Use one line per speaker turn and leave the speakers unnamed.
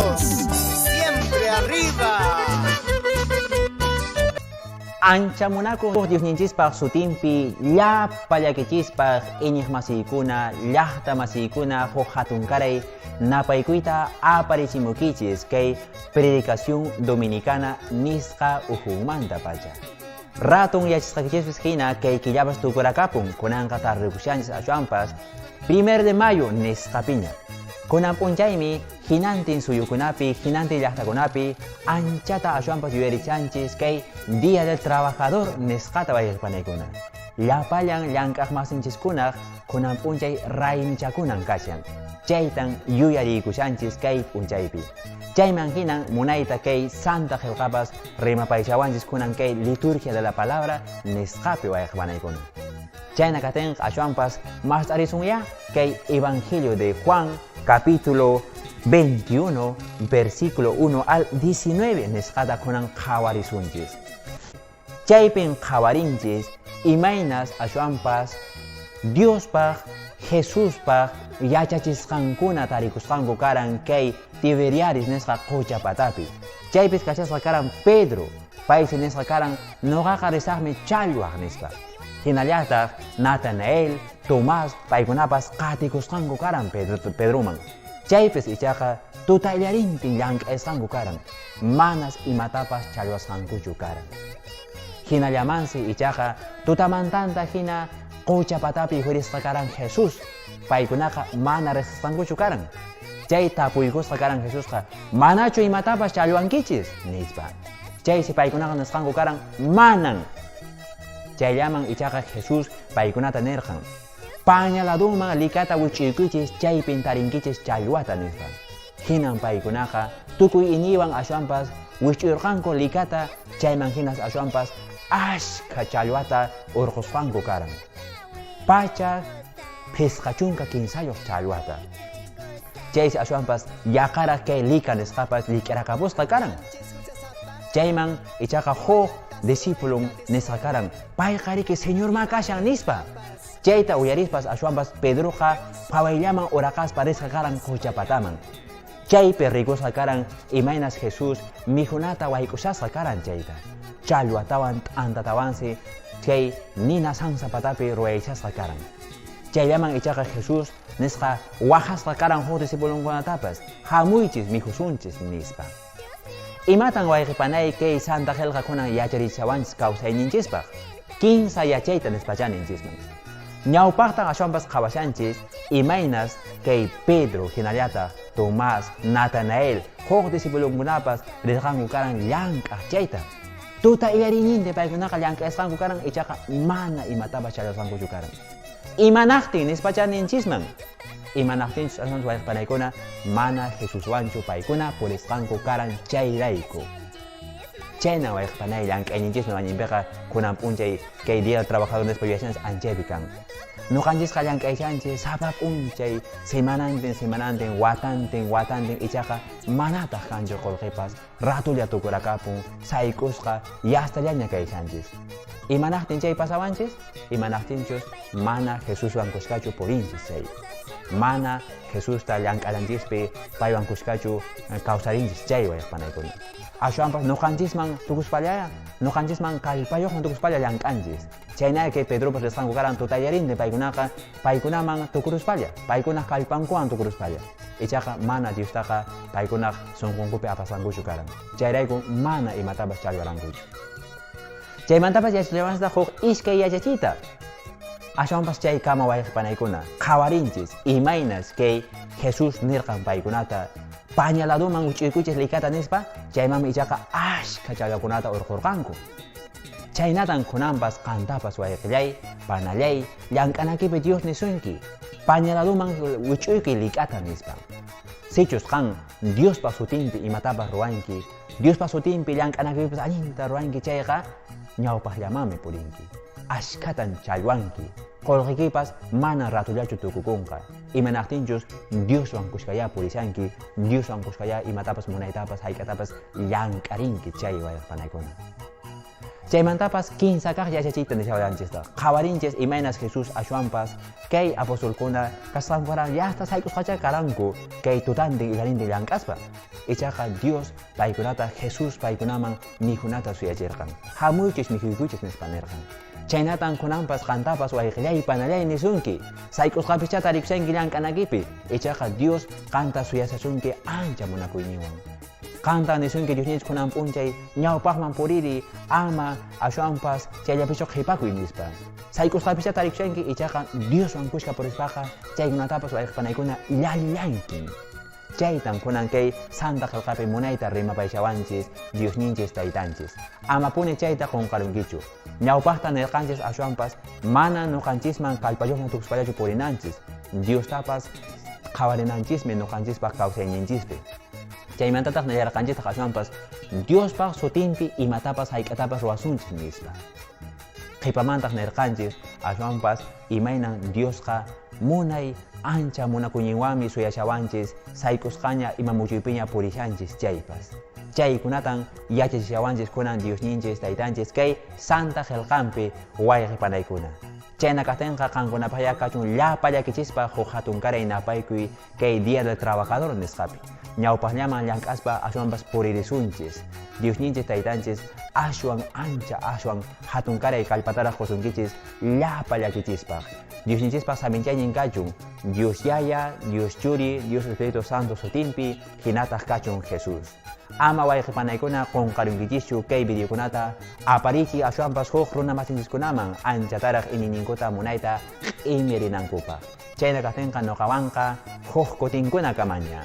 Juntos, siempre arriba.
Ancha munakuq Diosninchispaq sutinpi llapa llakichispaq iñiq masiykuna, llaqta masiykuna huk hatunkaray napaykuyta aparichimukichis kay predicación dominicana nisqa ukhunmanta pacha. Ratun yachasqaykichispis hina kay killapas tukurakapun, kunanqa tardikushanchis ashwanpas primer de mayo nisqapiña. Kunan p'unchaymi hinantin suyukunapi, hinantin llaqtakunapi anchata ashwanpas yuyarichanchis kay Día del Trabajador nisqata wayqipanaykuna. Llapallan llank'aq masinchiskunaq kunan p'unchay raymichakunan kashan. Chaytan yuyariykushanchis kay p'unchaypi. Chayman hinan munayta kay Santa Qillqapas rimapaychawanchis kunan kay liturgia de la palabra nisqapi wayqipanaykuna. Chayna katinqa ashwanpas mast'arisunyá kay Evangelio de Juan capítulo 21 versículo 1 al 19 nisqata kunan qhawarisunchis. Chaypin qhawarinchis imaynas ashwanpas Diospaq Jesuspaq yachachisqankuna tarikusqanku karan kay Tiberiaris nisqa qucha patapi. Chaypis kachasqa karan Pedro, paysi nisqa karan nuqaqa risaqmi challwaq nispa. Hinallataq Natanael, Tomás paykunapas qatikusqanku karan Pedroman. Chaypis ichaqa tutallarintin llank'aysqanku karan, manas imatapas challwasqankuchu karan. Hinallamansi ichaqa tutamantanta hina qucha patapi hurisqa karan Jesús, paykunaqa mana riqsisqankuchu karan. Chay tapuykusqa karan Jesusqa, manachu imatapas challwankichis nispa. Chaysi paykunaqa nisqanku karan, manan. Chayllaman ichaqa Jesús paykunata nirqan, paña ladunman likata wich'uykuychis chaypin tarinkichis challwata nispa. Hinan paykunaqa tukuy iñiywan ashwanpas wich'urqanku likata, chayman hinas ashwanpas ashkha challwata urqusqanku karan. 153 challwata. Chaysi ashwanpas yaqaraq kay lika nisqapas lik'irakapusqa karan. Chayman ichaqa huk discipulon nisqa karan, payqa riki Señorma kashan nispa. Chayta uyarispas ashwanpas Pedroqa phawayllaman uraqaspa risqa karan qucha pataman. Chaypi rikusqa karan imaynas Jesús mikhunata wayk'ushasqa karan chayta. Challwatawan t'antatawansi chay nina sansa patapi ruwayshasqa karan. Chayllaman ichaqa Jesús nisqa waqasqa karan huk discipulonkunatapas, hamuychis mikhusunchis nispa. Imatan wayqipanay kay Santa Qillqakunan yacharichawanchis kawsayninchispaq? Kinsa yachayta nispachá ninchisman. Ñawpaqtan ashwanpas qhawashanchis imaynas kay Pedro hinallataq Tomás, Natanael, huk discipulonkunapas rirqanku karan llank'aq chayta. Tuta illariynintin paykunaqa llank'asqanku karan ichaqa mana imatapas challwasqankuchu karan. Imanaqtin nispachá ninchisman. Imanaqtinchus ashwanpas wayqipanaykuna mana Jesuswanchu paykuna purisqanku karan chayrayku. Chayna wayqipanay llank'ayninchismi wañinpiqa kunan p'unchay kay Día del Trabajador nispa yuyashanchis anchaypi kan. Nuqanchisqa llank'ayshanchis sapa p'unchay semanantin semanantin watantin watantin ichaqa manataq kanchu qullqipas ratulla tukurakapun sayk'usqa yastallaña kayshanchis. Imanaqtin chay pasawanchis? Imanaqtinchus mana Jesuswan kushkachu purinchis chay. Mana Jesusta llank'ananchispi paywan kushkachu kawsarinchis chay wayqpanaykuna. Ashwanpas nuqanchisman tukuspalla, nuqanchisman kallpayuqman tukuspalla llank'anchis. Chaynaya kay Pedropas risqanku karan tutallarintin paykunaqa paykunaman tukuruspalla, paykunaq kallpankuwan tukuruspalla. Ichaqa mana Diostaqa paykunaq sunqunkupi apasqankuchu karan. Chayrayku mana imatapas challwarankuchu. Chaymantapas yachachiwanchistaq huk iskay yachachiyta. Ashwanpas chay kama wayqipanaykuna qhawarinchis imaynas kay Jesús nirqan paykunata paña laduman wich'uykuychis likata nispa, chaymanmi ichaqa ashkha challwakunata urqurqanku. Chaynatan kunanpas qantapas wayqillay, panallay, llank'anakipi Dios nisunki, paña laduman wich'uykuy lik'ata nispa. Sichus qan Diospa sutinpi imatapas ruwanki, Diospa sutinpi llank'anakipipas allinta ruwanki chayqa, ñawpaqllamanmi purinki. Ashkhatan challwanki, qullqikipas mana ratullachu tukukunqa. Imanaqtinchus Dioswan kushkayá purishanki, Dioswan kushkayá imatapas munaytapas hayk'atapas llank'arinki chay wayqpanaykuna. Chaymantapas kinsa kaq yachachiyta nishawanchistaq. Qhawarinchis imaynas Jesús ashwanpas kay apostolkuna kasqankuran llaqta sayk'usqachá karanku kay tutantin illarintin llank'aspa. Ichaqa Dios paykunata Jesús paykunaman mikhunata suyachirqan. Hamuychis mikhuykuchis nispa nirqan. Chhaynatan kunanpas qantapas wayqellay panallay nisunki. Sayk'usqapichá tarikushanki llank'anakipi. Ichaqa Dios qanta suyashasunki ancha munakuyninwan. Qantan nisunki Diosninchis kunan p'unchay ñawpaqman puriri ama ashwanpas chayllapichu qhipakuy nispa. Sayk'usqapichá tarikushanki ichaqa Dioswan kushka purispaqa chaykunatapas wayqepanaykuna llallankin. Chaytan kunan kay Santa Qelqapi munayta rimapayashawanchis Diosninchis Taytanchis. Amapuni chayta qonqarunkichu. Ñawpaqta nirqanchis ashwanpas mana noqanchisman kallpayuqman tukuspallachu purinanchis. Diostapas qhawarinanchismi noqanchispaq kawsayninchispi. Chaymantataq nillarqanchistaq ashwanpas Diospaq sutinpi imatapas hayk'atapas ruwasunchis nispa. Qhipamantaq nirqanchis ashwanpas imaynan Diosqa munay ancha munakuyninwanmi suyashawanchis sayk'usqaña ima muchuypiña purishanchis chaypas. Chaykunatan yachachishawanchis kunan Diosninchis Taytanchis kay Santa Qelqanpi wayqe panaykuna. Chayna kaqtinqa qankunapaqyá kachun llapa llakichispa huk hatunkaray napaykuy kay Día del Trabajador nisqapi. Ñawpaqllaman llank'aspa ashwanpas puririsunchis. Diosninchis Taytanchis ashwan ancha ashwan hatunkaray kallpataraq qosunkichis llapa llakichispaq. Diosninchispaq saminchaynin kachun, Dios Yaya, Dios Churi, Dios Espíritu Santo sutinpi, hinataq kachun Jesús. Ama wayqepanaykuna qonqarunkichischu kay videokunata aparichiy ashwanpas huk runa masinchiskunaman anchataraq iñiyninkuta munayta q'imirinankupaq. Chayna kaqtinqa noqawanqa huk kutinkuna kamaña.